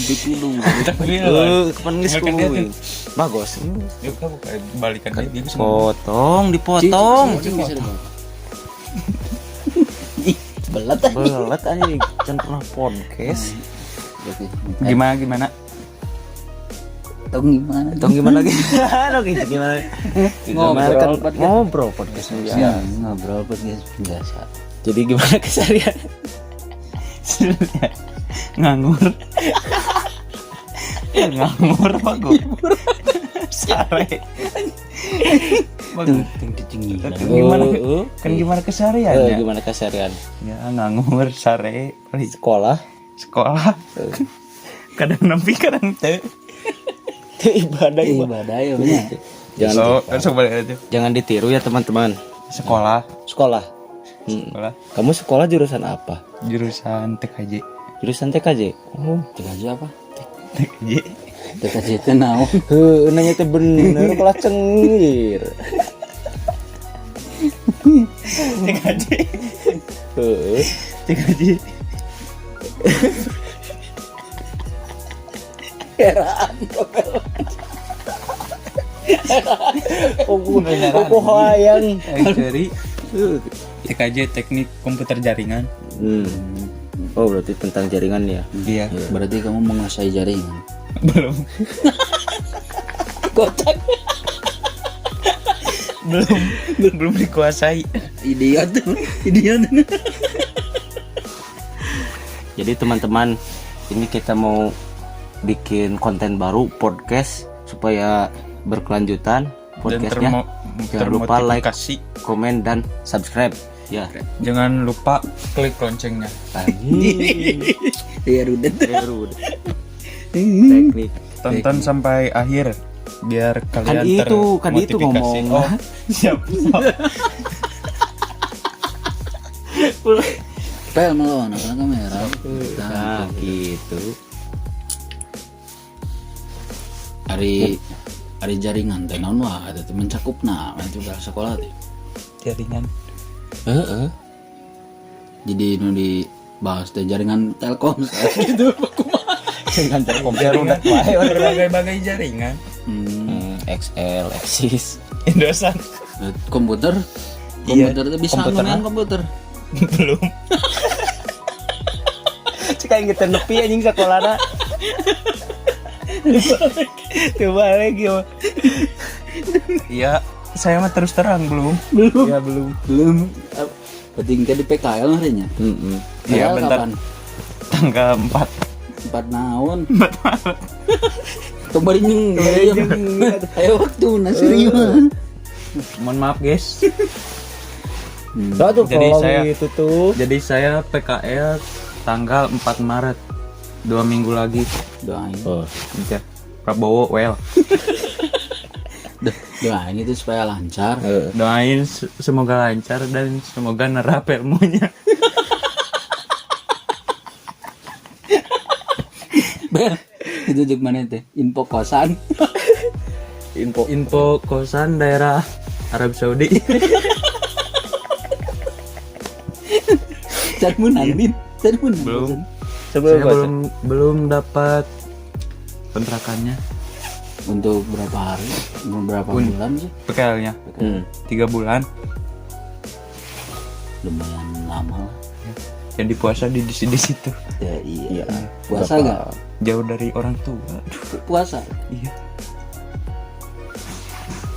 Ditulung. Tapi Kapan geus Kan dia kuing. Bagus. Yuk kamu kayak balikan aja gitu semua. Potong, dipotong. Cicing bisa dibawa. Ih, belat ah. Belet anjing, can pernah podcast. Oke. Gimana gimana? Tahu gimana? Tong gimana lagi? Aduh, gitu gimana? Ngobrol Gimana kan podcast. ngobrol podcast Ya, ya. ngobrol podcast biasa. Jadi gimana keseharian? Nganggur. Nganggur apa gue? Sare. Tung tung dicengilan. Gimana? Heeh. Kan gimana kesehariannya? Gimana keseharian? Ya nganggur sare Sekolah. Sekolah. Kadang nempi kadang teu. Teu ibadah ibadah. Ibadah ya bener. Jangan So, langsung balik aja. jangan ditiru ya teman-teman. Sekolah, Sekolah. Hmm. sekolah Kamu sekolah jurusan apa? Jurusan TKJ. Jurusan TKJ. Oh. TKJ apa? TKJ. TKJ itu naon? Heuh, nanya teh bener kelas cengir. TKJ. Heeh. TKJ. Heraan. Aku hayang. Dari TKJ Teknik Komputer Jaringan. Hmm. Oh, berarti tentang jaringan ya. Iya. Berarti kamu menguasai jaringan. Belum. Kocak. Belum. Belum dikuasai. Idiot. Idiot. Jadi teman-teman, ini kita mau bikin konten baru podcast supaya berkelanjutan Dan podcastnya. Jangan lupa like, termotivasi. komen dan subscribe ya. Jangan lupa klik loncengnya. Anjing. Iya udah. Baru. Teknik. Tonton sampai akhir biar kalian Kan itu termotivasi. ngomong. Oh, siap. Siap. Pel melawan apa kamera. Nah, gitu. Ari ari jaringan teh naon wah eta teh mencakupna itu udah sekolah teh. Jaringan. Heeh. Jadi nu dibahas teh jaringan Telkomsel gitu kumaha. Jangan Telkomsel Jaringan. Berbagai-bagai jaringan. Hmm. XL, Axis. Indosat. Komputer Iya, komputer teh bisa komputer main mah. komputer. Belum. Cek aing teh nepi anjing sakolana. Coba lagi ya. Iya, saya mah terus terang belum. Belum. Iya, belum. Belum. Berarti engke di PKL harinya. Heeh. Iya, PKL bentar. kapan? Tanggal 4. 4 naon? 4 Maret. Kembali nyeng. Ayo waktu nah serius. Mohon maaf, guys. Nah, tuh Jadi kalau saya- itu tuh. Jadi saya PKL tanggal 4 Maret. 2 minggu lagi. Doain. Oh. Ya. Prabowo well. Doain itu supaya lancar. Doain semoga lancar dan semoga nerap ilmunya. Bel, itu juga mana teh? Info kosan. Info Info kosan daerah Arab Saudi. Can menang, Din. Can menang. Belum. sebelum Saya belum belum dapat kontrakannya. Untuk berapa hari? Berapa bulan sih? PKL-nya Hmm. 3 bulan. Lumayan lama lah. Jadi puasa di situ. Ya, iya. Iya. Puasa Berapa- gak? Jauh dari orang tua. Aduh, Puasa. iya.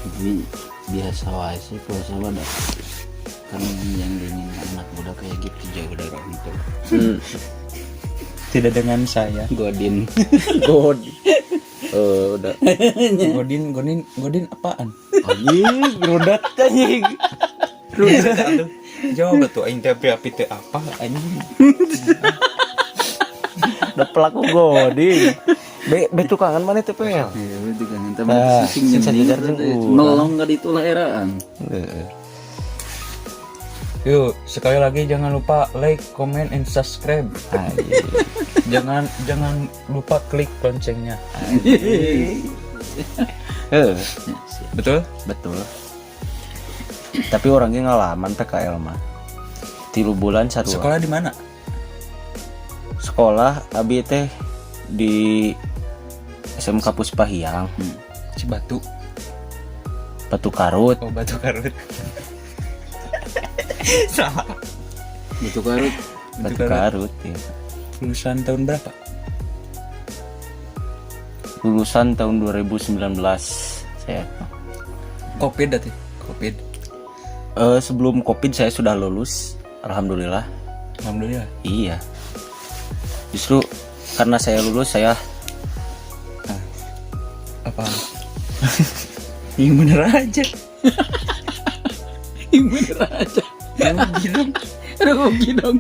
Tapi biasa wae sih puasa mah dah. Kan yang diinginkan anak muda kayak gitu jauh dari orang tua. Hmm. Tidak dengan saya. Godin. God. Udah. Godin Godin Godin apaan? Anjing, rudat anjing. Rudat. Jawab tuh aing teh api teh apa anjing. Udah pelaku godin. Be tukangan mana teh pel? Iya, berarti kan ente Nah, mah sing sing nyening sajajar berarti. jeung urang. Melong ka ditu lah eraan. Heeh. Yuk, sekali lagi jangan lupa like, comment, and subscribe. Anjing. Jangan jangan lupa klik loncengnya. Heeh, Betul? betul. Tapi orangnya ngalaman PKL mah. 3 bulan satu. Sekolah di mana? Sekolah abi teh Di SMK Puspahiang. Cibatu. Batu Karut. Oh, Batu Karut. Salah. Batu Karut. Batu Karut ya. Lulusan tahun berapa? Lulusan tahun 2019 saya. Covid berarti. Covid. Sebelum Covid saya sudah lulus, alhamdulillah. Alhamdulillah. Iya. Justru karena saya lulus saya Apa? Yang bener aja. Yang bener aja. Rugi dong. Rugi dong.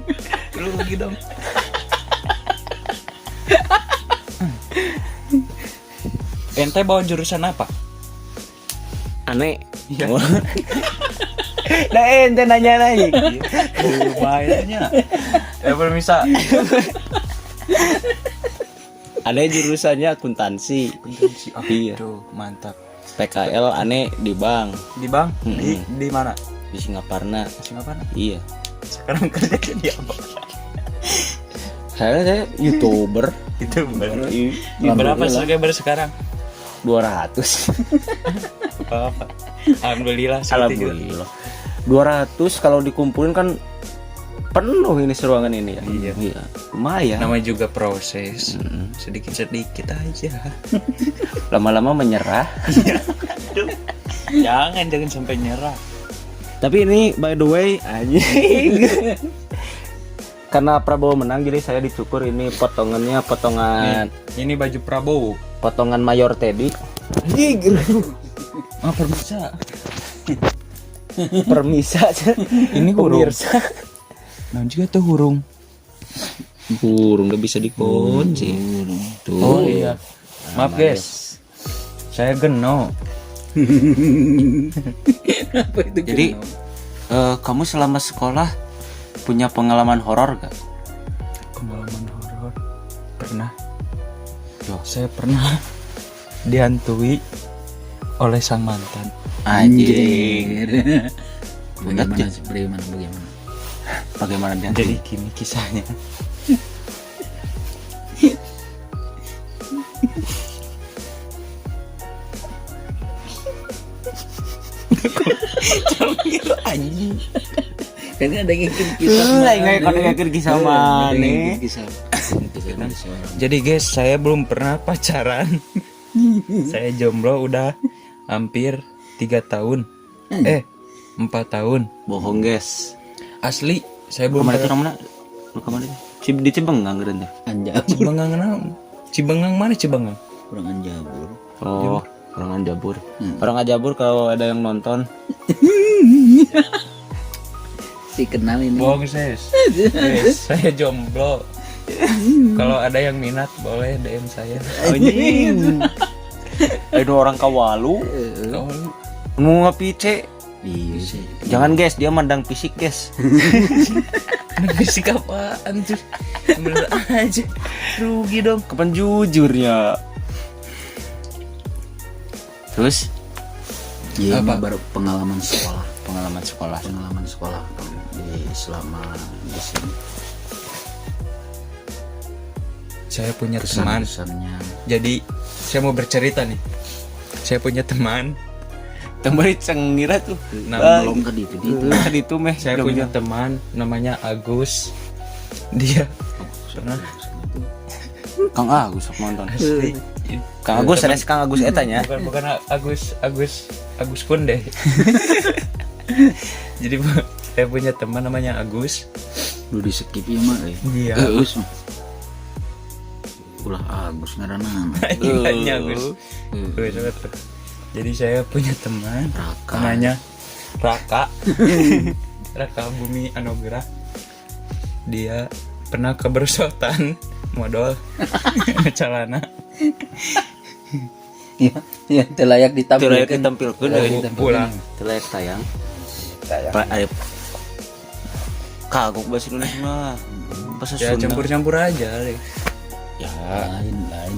Rugi dong. Ente bawa jurusan apa? Aneh. Iya. Nah, ente nanya nanya. Lumayannya. Ya permisa. Aneh jurusannya akuntansi. Akuntansi. Oh, Iya. Tuh, mantap. PKL aneh di bank. Di bank? Di mana? Di Singaparna. Singaparna. Iya. Sekarang kerja jadi apa? Saya YouTuber. Itu bener. Iya. Berapa subscriber sekarang? 200. Apa-apa. Alhamdulillah segitu juga. Alhamdulillah. 200 kalau dikumpulin kan penuh ini ruangan ini ya. Iya. Iya. Lumayan. Namanya juga proses. Sedikit-sedikit aja. Lama-lama menyerah. Jangan sampai nyerah. Tapi ini by the way anjing. Karena Prabowo menang jadi saya dicukur ini potongannya potongan Ini baju Prabowo. potongan Mayor Teddy. Anjing. Ah, permisa. Permisa. Ini hurung. Pemirsa. Nah, juga tuh hurung. Burung nggak bisa dikunci. Tuh. Oh iya. Maaf, guys. Saya geno. Apa itu? Jadi kamu selama sekolah punya pengalaman horor gak? Pengalaman horor pernah. Loh. Saya pernah dihantui oleh sang mantan. Anjing. Bagaimana sih? Bagaimana? Bagaimana? Bagaimana dia? Jadi gini kisahnya. Anjing. Kan ada yang ngikut kisah. Enggak kalau ngikut kisah Ada yang mana? ngikut kisah. Kisah dari seorang. Jadi guys, saya belum pernah pacaran. Saya jomblo udah hampir 3 tahun. 4 tahun. Bohong guys. Asli, saya belum Kemana itu pernah. namanya? Lu kemana itu? Di Cibengang gitu. Anjabur. Cibengang kenal? Cibengang mana Cibengang? Kurang anjabur. Oh, orang Anjabur. Orang Anjabur kalau ada yang nonton. Si kenal ini. Bohong ses. Guys, saya jomblo. Kalau ada yang minat boleh DM saya. Anjing. Aduh orang Kawalu. Kalau Mau ngapice. Iya sih. Jangan guys, dia mandang fisik guys. fisik apaan tuh? Bener aja. Rugi dong. Kapan jujurnya? Terus Iya, ini baru pengalaman sekolah. pengalaman sekolah. Pengalaman sekolah di selama di sini. Saya punya teman. Kesan-kesannya. Jadi saya mau bercerita nih. Saya punya teman. Temen cengira tuh. Nah, Belum ke itu itu. Kan itu meh. Saya punya teman namanya Agus. Dia pernah Kang Agus sok nonton. asli. Kang Agus, ada Kang Agus eta nya. Bukan Agus Agus Agus Kunde. Jadi saya punya teman namanya Agus. Lu di skip ya mah eh. Iya. Agus. mah. Ulah Agus ngaranna. Iya, Agus. Agus apa tuh? Jadi saya punya teman Raka. namanya Raka. Raka Bumi Anugerah. Dia pernah kebersotan modal celana. Iya, ya teu layak Teu layak ditampilkan. ditampilkeun euy. Pulang. Teu layak tayang. Pak ayo. Kagok bahasa Indonesia mah. Bahasa Ya Sunda. campur-campur aja deh. Ya, Lain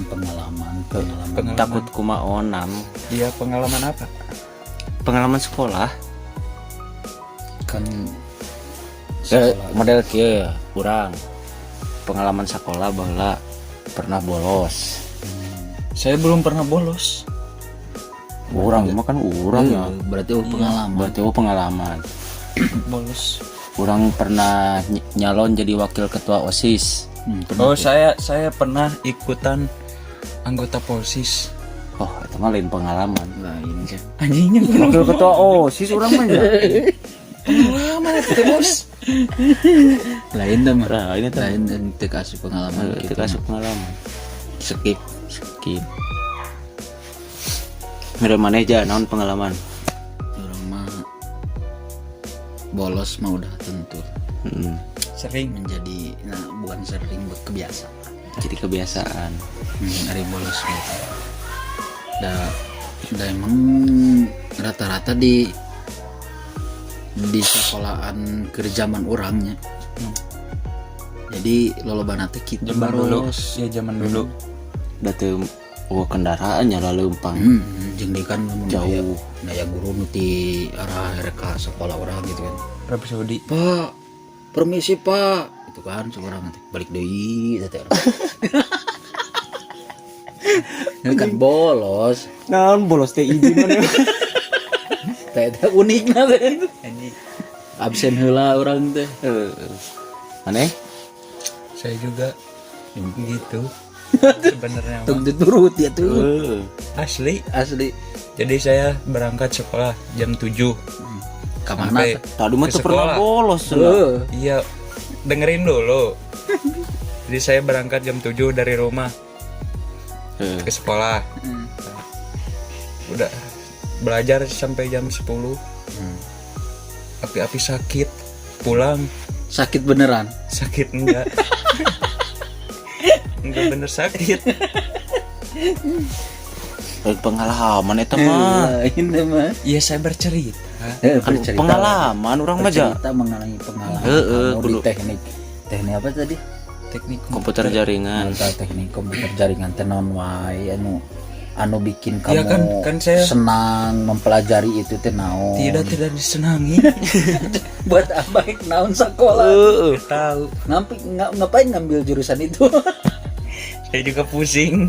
pengalaman, pengalaman. Pengalaman. takut kuma onam. Iya, pengalaman apa? Pengalaman sekolah. Kan Model kieu kurang. Pengalaman sekolah baheula Pernah bolos. Saya belum pernah bolos. Urang mah kan urang ya. Berarti oh, pengalaman. Berarti oh pengalaman. Bolos. Urang pernah nyalon jadi wakil ketua OSIS. Pernah. Oh, saya pernah ikutan anggota Polsis. Oh, itu mah lain pengalaman. Lain sih. Anjingnya. Wakil ketua OSIS urang mah ya. Pengalaman itu teh, Bos. Lain dah mah. Nah, ini tuh Lain dan teu kasih pengalaman itu gitu. kasih pengalaman. Skip. Skip. Mere maneh aja naon pengalaman? Urang mah bolos mah udah tentu Sering. Menjadi, nah, bukan sering, kebiasaan. Jadi kebiasaan. Hari bolos gitu. Da emang rata-rata di sekolahan kerjaman urangnya. Jadi lolobana teh kitu Zaman dulu. bolos. Ya, zaman dulu. Da teu euweuh kendaraan ya leumpang. Jeung deui kan lamun Jauh. Aya guru nu ti arah rek ka sekolah urang gitu kan. Arab Saudi. "Pak, permisi, Pak." Itu kan seorang nanti balik deui teh. Ini kan bolos. Naon bolos teh izin mana? Teh teh unik na teh. Anjing. Absen heula urang teh. Maneh? Saya juga gitu. Sebenarnya mah. Tong diturut ya tuh. Heeh. Asli. Asli. Jadi saya berangkat sekolah jam 7. Ka mana? Sampai Tadi mah ke tuh pernah sekolah. bolos lah. Heeh. Iya, dengerin dulu. Jadi saya berangkat jam 7 dari rumah ke sekolah. Udah belajar sampai jam 10. Api-api sakit, pulang. Sakit beneran. Sakit enggak. Enggak bener sakit. Lain pengalaman eta mah. Lain teh mah. Iya, saya bercerita. Kan Bercerita. pengalaman urang mah ja. Bercerita mengenai pengalaman Heeh, kamu di kudu. teknik teknik apa tadi? Teknik Komputer jaringan. Entah teknik komputer jaringan teh naon wae anu anu bikin kamu Iya kan, kan saya- senang mempelajari itu teh naon? Tidak, tidak disenangi. Buat apa naon sekolah? Heeh. Tahu. Ngapain ngambil jurusan itu? Saya juga pusing.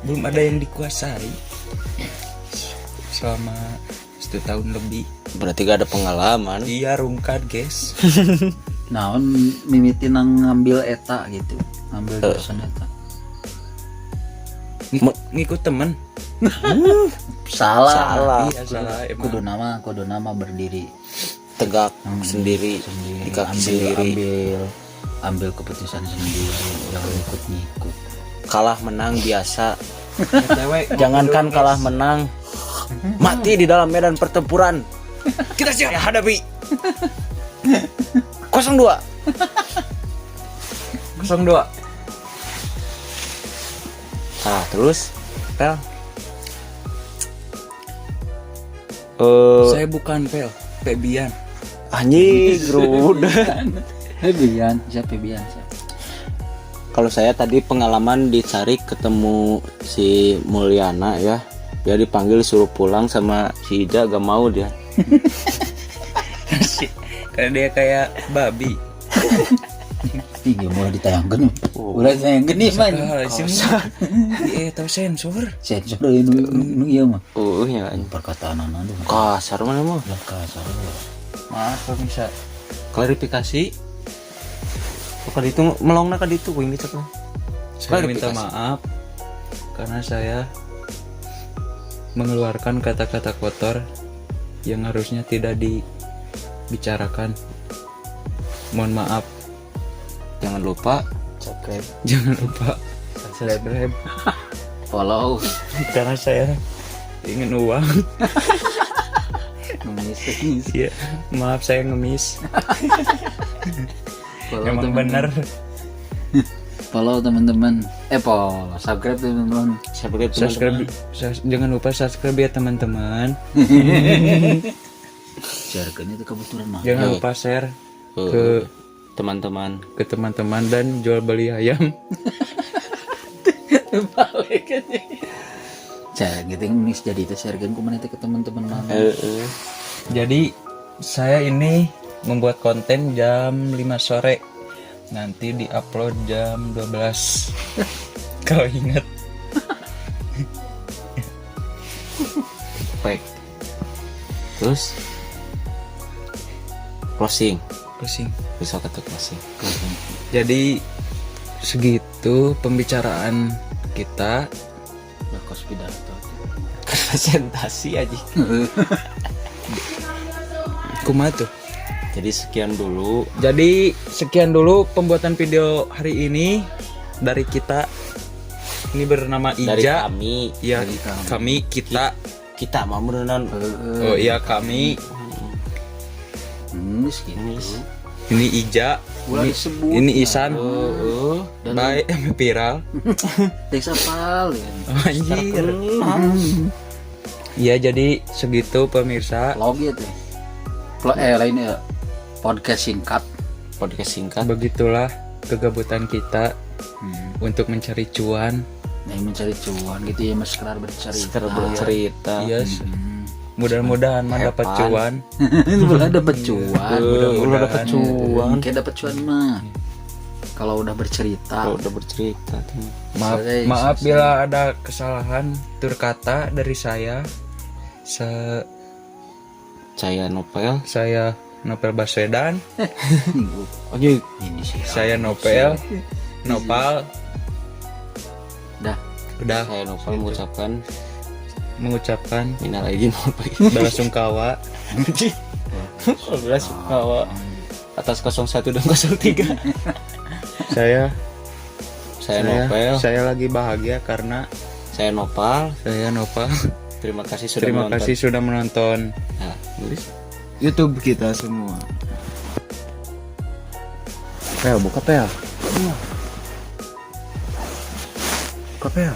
Belum ada yang dikuasai. Selama 1 tahun lebih. Berarti gak ada pengalaman. Iya, rungkad, guys. Naon mimiti nang ngambil eta gitu, ngambil jurusan eta? Ngikut temen. Salah. Salah. Iya, salah emang. Kudu nama berdiri Tegak sendiri, sendiri, di kaki ambil, sendiri. Ambil ambil keputusan sendiri, jangan ikut ngikut. Kalah menang biasa. BTW, Jangankan kalah menang, mati di dalam medan pertempuran. Kita siap hadapi. 02. 02. Nah, terus Pel. Saya bukan Pel, Febian. Anjing, rude. Febian, siapa Febian? Siapa? Kalau saya tadi pengalaman dicari ketemu si Mulyana ya. Dia dipanggil suruh pulang sama si Ija, gak mau dia. Karena dia kayak babi. Ih, mulai ditayangkan. Mulai ditayangkan nih, man. Ah, sih, eh, tahu sensor. Sensor nu nu ieu mah. Oh ya, Perkataan aduh. Kasar mana mah. Lah, kasar ya. Maaf pemirsa. Klarifikasi. Oh, kali itu melongna ka ditu kuing dicek mah. Saya minta maaf karena saya mengeluarkan kata-kata kotor yang harusnya tidak dibicarakan. Mohon maaf. Jangan lupa Subscribe, Jangan lupa subscribe follow. Karena saya ingin uang. Ngemis, ngemis. Iya, maaf saya ngemis. Follow, Emang teman-teman. bener. Follow, teman-teman. Eh, follow, subscribe, teman-teman. Subscribe. Subscribe, jangan lupa subscribe ya, teman-teman. Share itu kebetulan mah. Jangan lupa share ke teman-teman. Ke teman-teman dan jual beli ayam. Balik aja. Share gitu nih, jadi itu share kan kumaha teh ke teman-teman mana. Heeh. Jadi saya ini membuat konten jam 5 sore. Nanti diupload jam 12. Kalau ingat. Baik. Terus closing. Pusing. Bisa kata closing. Jadi segitu pembicaraan kita. Bakos pidato. Presentasi aja. Kumaha tuh? Jadi sekian dulu. Jadi sekian dulu pembuatan video hari ini dari kita. Ini bernama Dari Ija. kami. Ya, kami kita. Kita mau merenang. Oh iya, kami. Segitu. Ini Ija. Ulah Ini, disebut. ini Isan. Heeh. Dan Bye, viral. teks apal ya. Anjir. Ya jadi segitu pemirsa. Vlog ya teh. Vlog lainnya podcast singkat. Podcast singkat. Begitulah kegabutan kita untuk mencari cuan. Nah, mencari cuan gitu ya, mas, sekedar bercerita. Sekedar bercerita. Iya. Mudah-mudahan mah dapat Have fun. cuan. Ini boleh dapat cuan. Udah dapat cuan. Kayak dapat cuan mah. Kalau udah bercerita. Kalau udah bercerita tuh. Maaf, Selesai, maaf selesai. bila ada kesalahan tur kata dari saya. Saya Novel. Saya Novel Baswedan, Oke. Ini sih. saya Novel, Nopal, Dah. udah Saya Novel mengucapkan mengucapkan minal aidin wal faizin. bela sungkawa. Bela sungkawa atas 01 dan 03. Saya Saya Novel. Saya lagi bahagia karena Saya Nopal. saya Nopal. Terima kasih sudah Terima menonton. kasih sudah menonton. Nah, nulis. YouTube kita semua. Pel, buka pel. Buka pel.